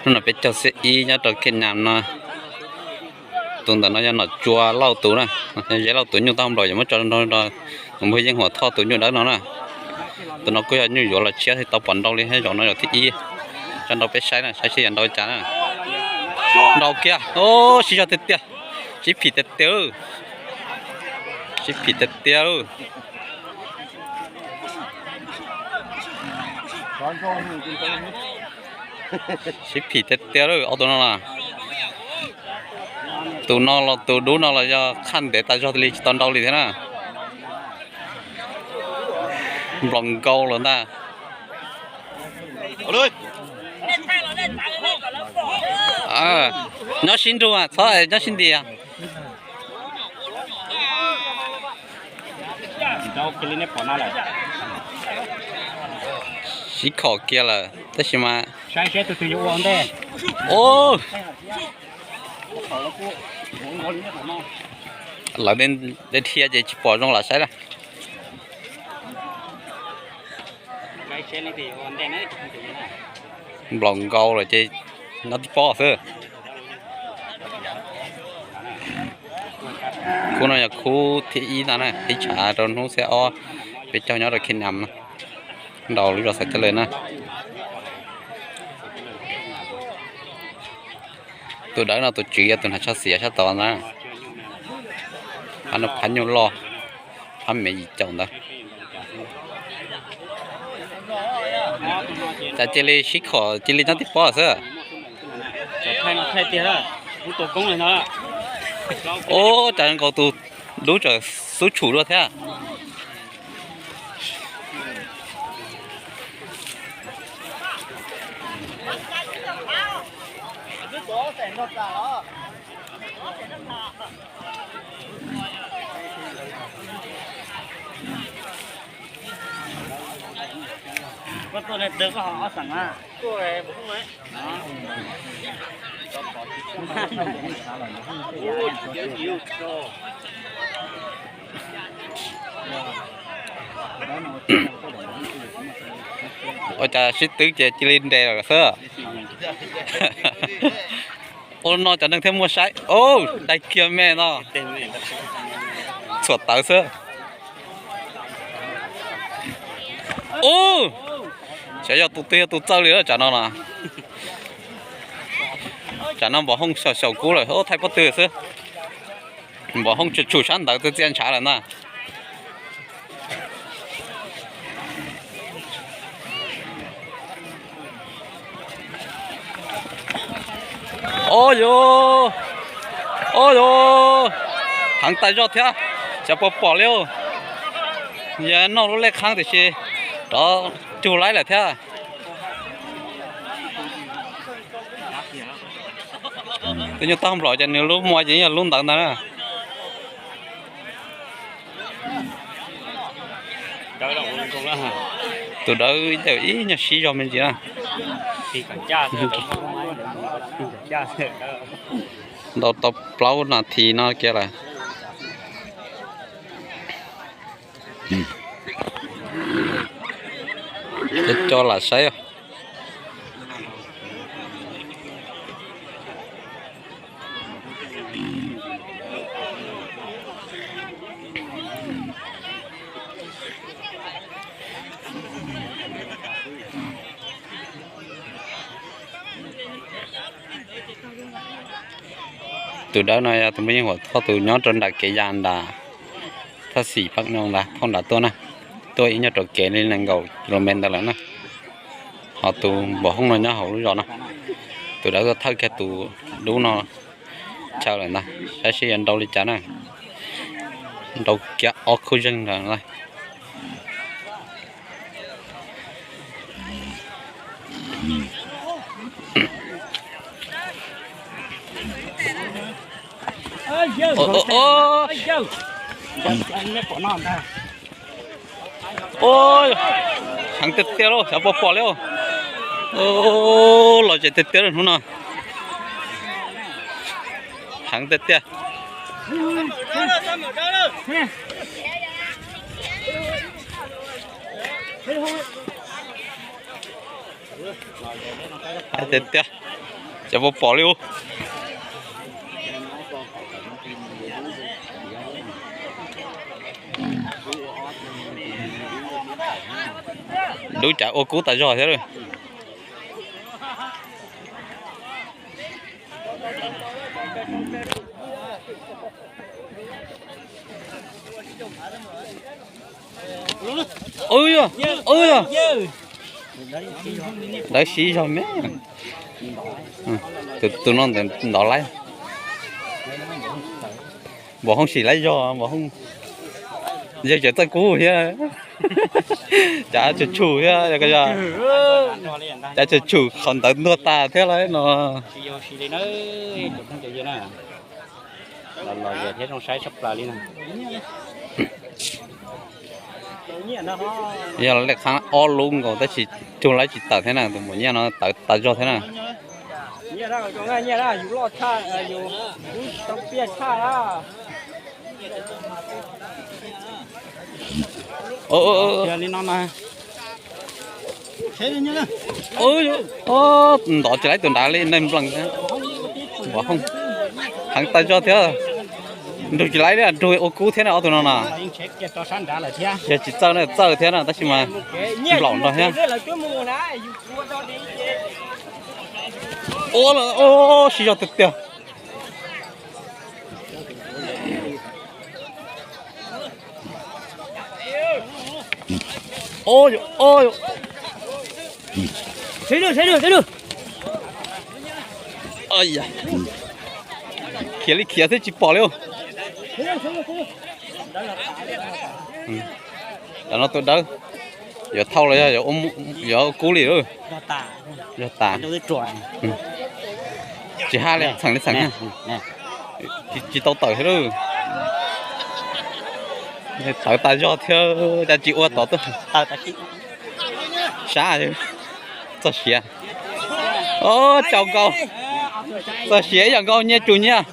Hnub no peb caug xiab ib nyob rau Kheej Nam no, tus ntawm no yog Nom Tsua Lauj tus na, Zeb Lauj tus nyuj tag nplaum yuav muab tso rau tus npawg Yeej Huam Thoj tus nyuj dawb no na. Tus no kuj yog nyuj yuav los tshiab thiaj tau pom nrau li thiab, zaum no zaum thib ib. Tso nrau peb saib na, saib seb yuav nrau li cas na. Nrau kiag, sib zog tiag tiag, sib phim tiag tiag, sib phim tiag tiag. Sib phim tiag tiag lawm ob tug no na. Tus no los tus dub no los yog qhaj ntev tas zog li tsis tau nrau li thiab na. Nplaum nkaus lawm ntag. Nyob sib nrug txhob nyob sib nti. Sib khom kiag lawm tab sis mas lawv dhia ces tsis pom zoo lam saib lawm. Nplaum nkaus lawm ces nyob tib pob xwb. Khub no yog khub thib ib ntag na, ib tshav rau hnub xiab ob peb caug nyob rau Kheej Nam, nrau lub zos Xaiv Caj Lawg na. Tus dawb no tus tswv yog tus hnav tsho xiav sab tod na. Phab no phab nyuj loj, phab me yim caum ntawd. Cas cia li sib khom cia li nyob tib pob xwb. Ub, cas nkaus tus dub tseem xub tshum dua thiab. Ua cas sib twb ces cia li nres lawm xwb. Ua no cov neeg thiaj muaj saib. Dai kiag me no. Txhuam tawv xwb. Ub, xyov yog tus twg yog tus txawj li lawm tsam no no. Tsam no npam hooj xyaum xyaum kub lawm, thaij pob tw xwb. Npam hooj tshum tshum sab ntawd txias txias ntshav lawm ntag. Ob yos, ob yos, heev tas zog thiab, xyov puas pom li. Yog noj lub lej qhab tiam sis rov cug laib lawm thiab. Tus nyuj tag nplaum ces nws lub hmo ces yog lub ntawd ntag na. Tus dawb ib nyuag sib zog me ntsis na. Ntau tau plaub nas this no kiag lawm. Cov cov lam saib. Tus dawb no yog tus npawg Yeej Huam Thoj tus nyob rau nram kev ya nram Thaj Xim Paj Nyoog ntawd, thauj nram tuaj na, tuaj ib nyuag rau kev li nees nkaum kilomev ntawd lawm na. Ho tus npam hooj no nyob hauv lub zos no. Tus dawb tuaj thawj kiag tus dub no chaw lawm ntag, saib seb yuav nrau li cas na. Nrau kiag ob khub zeeg ntawd. Heev tiag tiag lauj, xyov puas pom li. Los zem tiag tiag hnub no. Heev tiag tiag. Heev tiag tiag. Cov puas pom li ub. Dub cav ua kub tas zog thiab lawm. Dawb siv zog me. Tus no ntawd ntov laib. Npaum hoob sim laib zog, npaum hoob yawg cov txawj kub thiab. Cav tshum tshum thiab, cav tshum tshum qhov ntawd ntuag tas thiab lauj no. Yog lawv lej qhaab ob lub nkaus tab sis cug laib tsis tawm thiab na, tus maum nyiaj no tawv tas zog thiab na. Ntov tsis laib tus nrad li, neeg nplees thiab. Npaum hoob heev tas zog thiab. Nrug tsis laib li, nrug ua kub thiab na ob tug no na. Yog tsis txawj na, txawj thiab na tab sis mas nplaum nrog thiab. Ua, siv zog tiag tiag. Khiav li khiav xwb tsis pom li. Cov no tus dawb, yuav thau los yog yuav kub li. Yog tas. Tsis haj li, txheem li txheem. Tsis tau tawm thiab lauj. Tawv tas zog thiab, cas tsis ua tod tuaj. Sab, txog siav. Caum nkaus. Txog siav ib yam nkaus, nyiaj tsum nyiaj.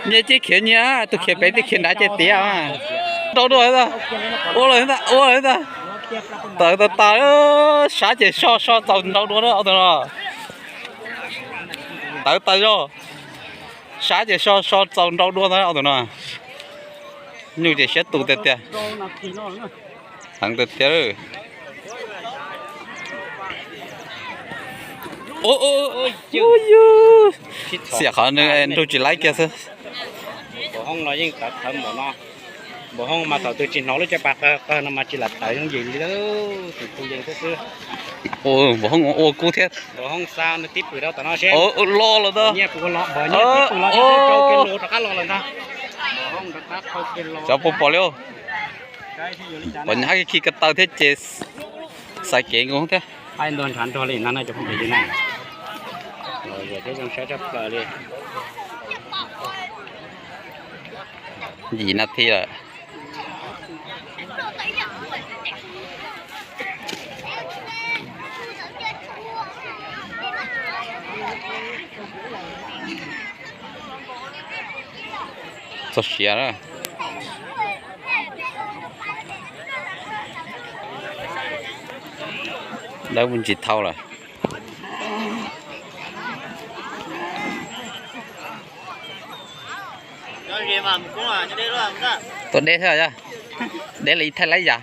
Nyiaj ces khiav nyiaj, tus khiav pem tus khiav nrad ces tiav. Nrau dua, ua lawm ntag, ua lawm ntag. Tawv tas tas, sab ces so so txaus nrau dua na ob tug no. Tawv tas zog, sab ces so so txaus nrau dua ntag ob tug no. Nyuj ces siab tus tiag tiag. Heev tiag tiag. Xiam qhov nws nrug tsis laib kiag xwb. Npaum hoob no yeej tawv tawv npaum no. Npaum hoob mas thaum twg tsis hnov lub caj pas qawg qawg no mas tsis lam tawv yooj yim li lauj, tus phu yees xwb xwb. Npaum hoob ua kub thiab. Npaum hoob xa nws tib pwm rau tom no seb. Loj lawm ntag. Npaum hoob rov qab los lawm ntag. Cov puas pom li. Pom nyab khi ko taw thiab ces xaiv kev nkoos thiab. Nrov nrov li na, thiab zoo saib tshaj plaws li. Yim nas this lawm. Txog siav na. Dawb mus ntsis thau lawm. Tuaj deb thiab, deb li thaij laib yam.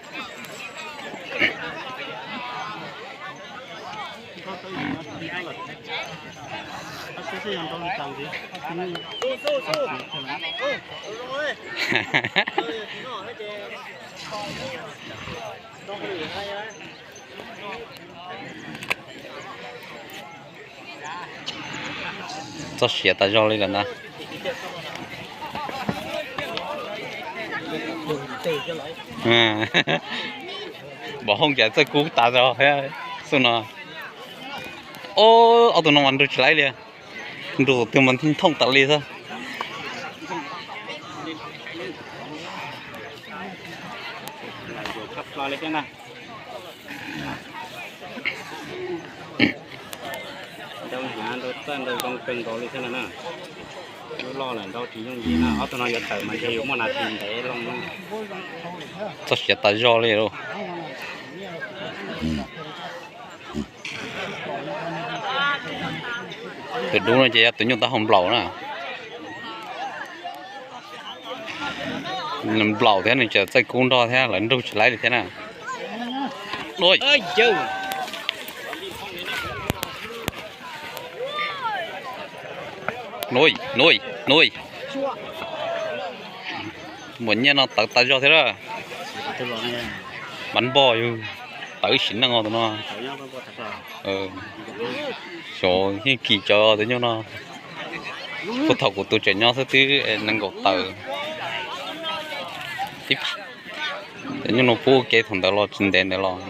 Txog siav tas zog li lawm ntag. Npaum hoob cas txawj kub tas zog thiab xwb no. Ob tug no mas nrug tsis laib li. Nrug twg mas thooj tas li xwb. Nrau hnyav nrau txawj nrau zoo kawg nkaus li thiab no na. Lub loj lawm nrau tsis yooj yim na, ob tug no yuav tawm mas ntshe yuav muaj nas this ntev loo. Txog siav tas zog li lauj. Tus dub no ces yog tus nyuj taub hau nplaum na. Nws nplaum thiab nws tseem txawj kub nrog thiab lawv nrug tsis laib li thiab na. Nuj, nuj, nuj. Npaum nyiaj no tawv tas zog thiab lawm. Mas npog yug tawv sim neej os tus no. Xyov yeej kis cov tus nyuj no. Puag thaum kuv tus tseem nyob xwb twb nees nkaum tawm. Tus nyuj no pub ua ke thaum ntawd los tsis ntev ntawd los.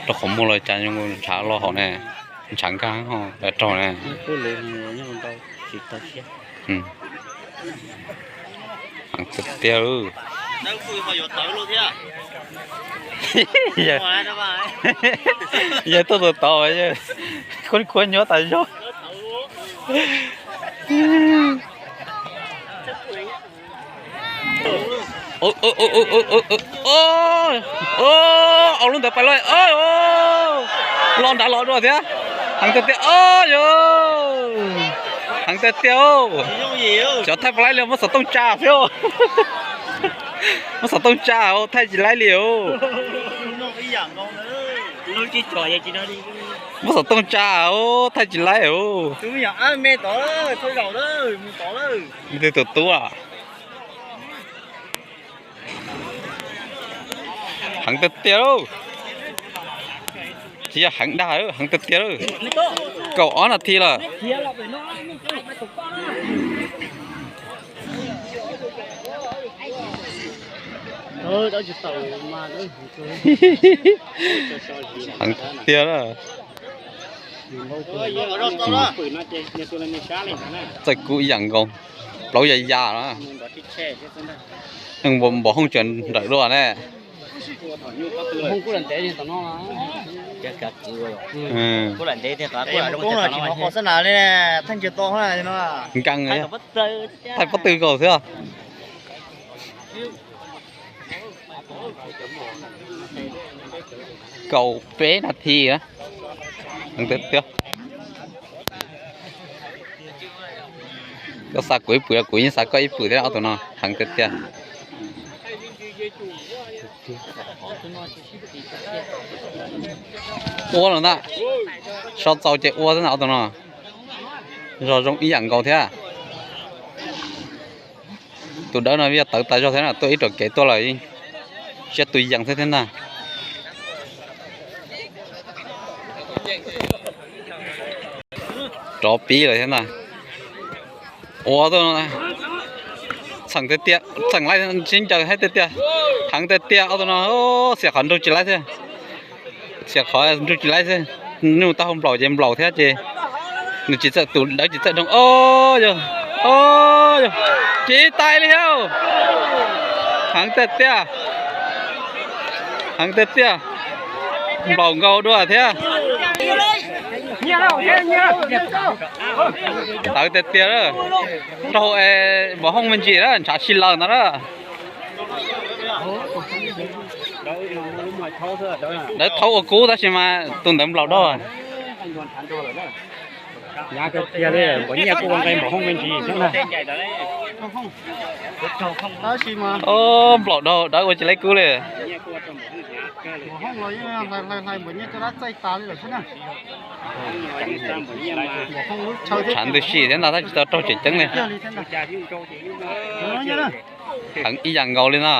Rau qhov muag los cas ntshav los hauv ne, ntshav nkag ho raug ne. Heev tiag tiag. Yawg tuaj tus tod, khuab khuab nyuaj tas zog. Au lub ntawd pais los, los nrad los dua thiab. Heev tiag tiag os yog. Heev tiag tiag. Xyov thaij puas laib li, muab xov tooj tsa xwb. Muab xov tooj tsa os, thaij tsis laib li os. Muab xov tooj tsa os, thaij tsis laib os. Twb tus tub a. Heev tiag tiag. Tsis yog heev dag, heev tiag tiag. Kaum ob nas this lawm. Heev tiag. Txawj kub ib yam nkaus, plaub ya ya na. Npaum hooj tseem nrawm dua ne. Nkees, thaij pob tw nkaus xwb. Kaum peb nas this. Koj xa kuv ib pwm, kuv yeej xa koj ib pwm thiab ob tug no, heev tiag tiag. Ua los ntag, so txaus ces ua xwb ntag ob tug no. Zog zoo ib yam nkaus thiab. Tus dawb no yog tawv tas zog thiab na, tuaj ib rau kev tuaj lawm, siab tu yees xwb thiab ntag. Rov pib lawm thiab ntag. Ua, txheem tiag tiag, txheem laib sib ncaws thiab tiag tiag. Heev tiag tiag ob tug no, xiam qhov nrug tsis laib xwb. Xiam qhov nrug tsis laib xwb. Nyuj taub hau nplaum ces nplaum thiab ces nws tsis txawj, tus dawb tsis txawj doog. Au yog, au yog, tsis tais li thiab. Heev tiag tiag. Heev tiag tiag. Nplaum nkaus dua thiab. Tawv tiag tiag. Raug es npaum hooj me ntsis na, ntshav si laws ntag na. Dawb thaub ua kub tab sis mas tus ntawd nplaum dua. Nplaum dua, dawb ua tsis laib kub li. Tshav ntws si thiab ntag, tab tsis tau raug tseem ceeb li. Heev ib yam nkaus li na.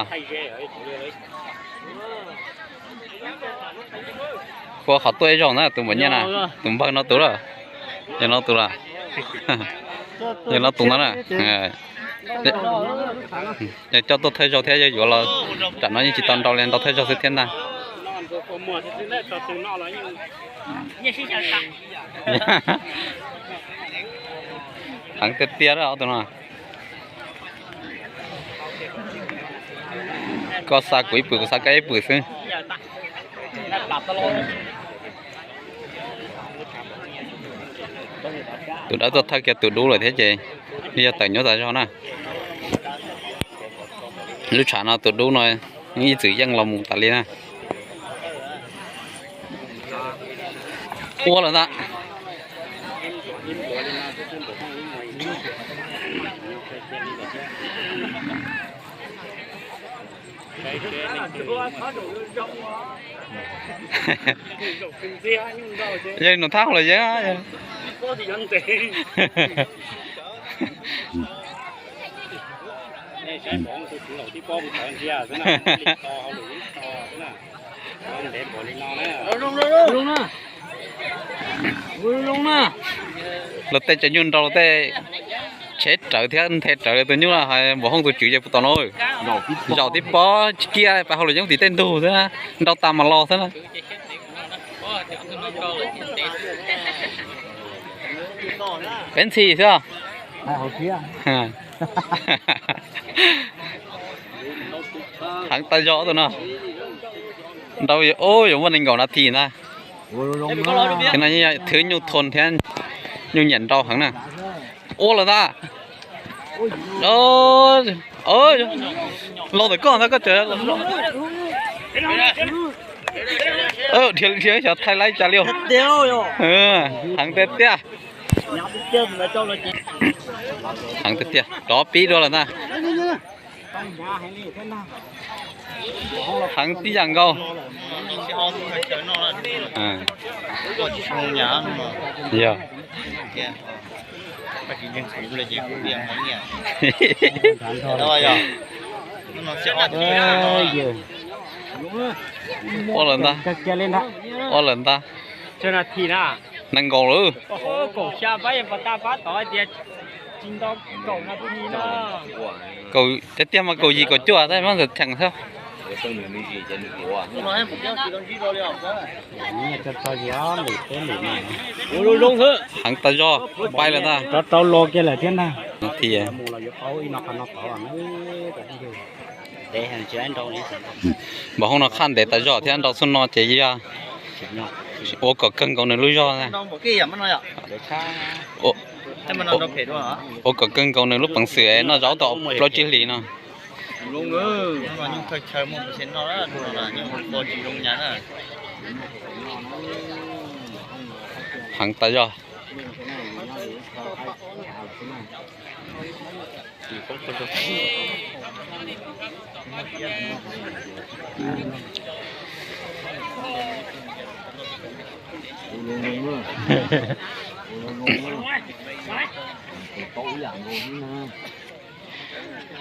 Ua qhov tuaj ib zaug na, tus npaum nyiaj na, tus npawg no tus lawm. Yog no tus lawm. Yog no tus no na. Yog coj tuaj thawj zaug thiab yog yuav los, tam no yeej tsis tau nrau li, nrau thawj zaug xwb thiab ntag. Heev tiag tiag ob tug no. Koj xa kuv ib pwm, kuv xa koj ib pwm xwb. Tus dawb tuaj thawj kiag tus dub lawm thiab ces yog tawm nyuaj tas zog na. Lub tshav no tus dub no ib txwm yeej los mus tas li na. Ua lawm ntag. Yog nws thab hauv los yeeb. Luag tej tseem nyuj nrau, luag tej tsheb rawv thiab nthe rawv, tus nyuj hais npaum hooj tus tswv ces puas tom no. Zaum tib pob kiag pais hauj lwm nyob tim tej ntug xwb, nrau tas mas los xwb na. Peb ntxhi xwb. Heev tas zog tus no. Nrau yuav muaj nees nkaum nas this ntag. Thwv nyuj thon thiab nyuj nyiam nrau heev na. Ua lawm ntag. Los ntawm koj ntag koj tseem dhia xyov thaij laib cas li. Heev tiag tiag. Heev tiag tiag, rov pib dua lawm ntag. Heev tib yam nkaus. Yog. Ua lawm ntag. Ua lawm ntag. Nees nkaum lawm. Kaum, tiag tiag mas kaum yim kaum cuaj tab mas ntawm theem xwb. Heev tas zog, pais lawm ntag. Rov rau los kiag lawm thiab ntag. Nas this. Npaum hooj no qhaj ntev tas zog thiab, nrau xub no ces yog ua kom kawg nkaus nws lub zog na. Ua kom kawg nkaus nws lub peev xwm noj zaub tau plaub tsib hlis no. Heev tas zog.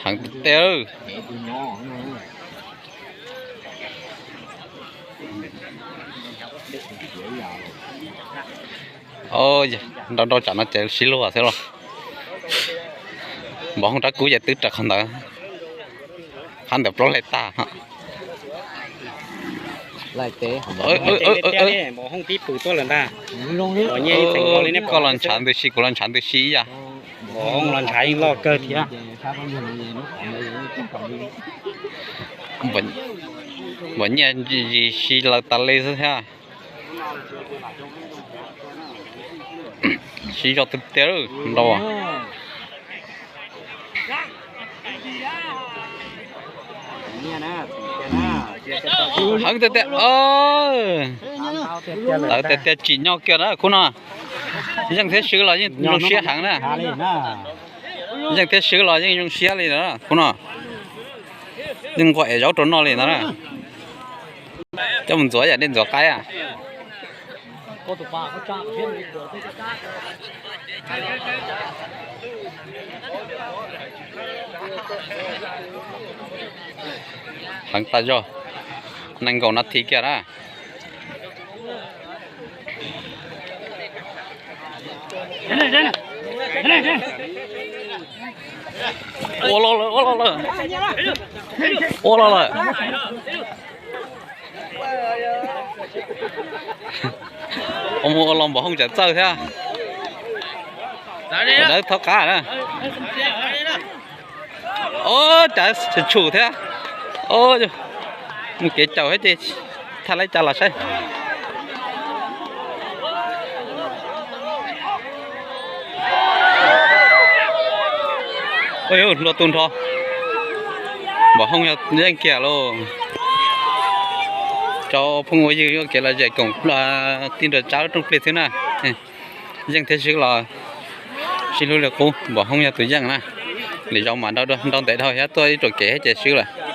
Heev tiag tiag. Nrau nrau tsam no ces sib luag xwb los. Npaum hooj rab kub ces twb raws qhov ntawd, qhab ntawd plaub hle tag. Koj los ntshav ntws si, kuv los ntshav ntws si ib yam. Npaum nyiaj zis si lawm tas li xwb thiab. Sib zog tiag tiag nrau. Heev tiag tiag. Tawv tiag tiag, tsim nyog kiag na khub no. Yeej thiab swb los yeej zoo siab heev na. Yeej thiab swb los yeej zoo siab li na khub no. Yeej nquag ev zaub rau noj li ntag na. Coj mus ntxuav yam dej ntxuav qaib. Heev tas zog, nees nkaum nas this kiag na. Ua los lawm, ua los lawm. Ua los lawm. Ua mus ua los npaum hooj tsam txawj thiab. Dawb thaub qab na. Ob, cav tshum thiab. Mus kev caum thiab ces thaij laib cas los saib. Ua yuj, luaj tu nrho. Npam Hoob yog yeej kiag lauj. Rau phooj ua ywg yuav kev los zem koom tij nrog tsawb rooj plig xwb na. Yeej thiab swb los sib hlub li qub, Npam Hoob yog tus yeej na. Lwm zaus mam nrau ntev dhau thiab tuaj ib tsoom kev thiab ces swb lawm.